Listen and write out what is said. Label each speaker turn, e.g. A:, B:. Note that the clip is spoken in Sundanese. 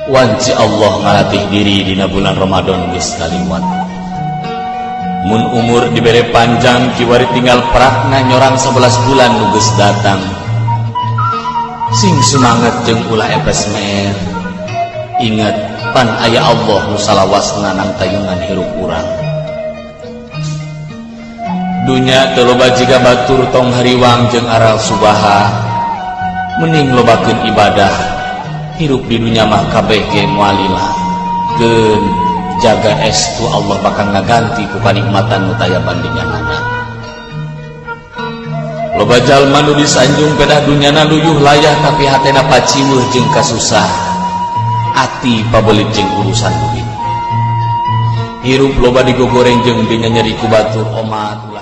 A: Wanci Allah ngalatih diri dina bulan Ramadan geus kaliwat. Mun umur dibere panjang kiwari tinggal prakna nyorang 11 bulan nu geus datang. Sing semangat jeung ulah epes meer. Ingat pan aya Allah nu salawasna nang tayungan hirup urang. Dunya teu loba jiga batur tong hariwang jeung aral subaha. Mending lobakeun ibadah. Hirup di dunia mah kabeh ge moalila. Keun jaga estu Allah bakal ngaganti ku kanikmatan nu taya bandinganana. Loba jalma nu disanjung pedah dunyana luyuh layah tapi hatena paciweuh jeung kasusah. Ati pabelit jeung urusan duit. Hirup loba digogoreng jeung dinyanyeri ku batur omat.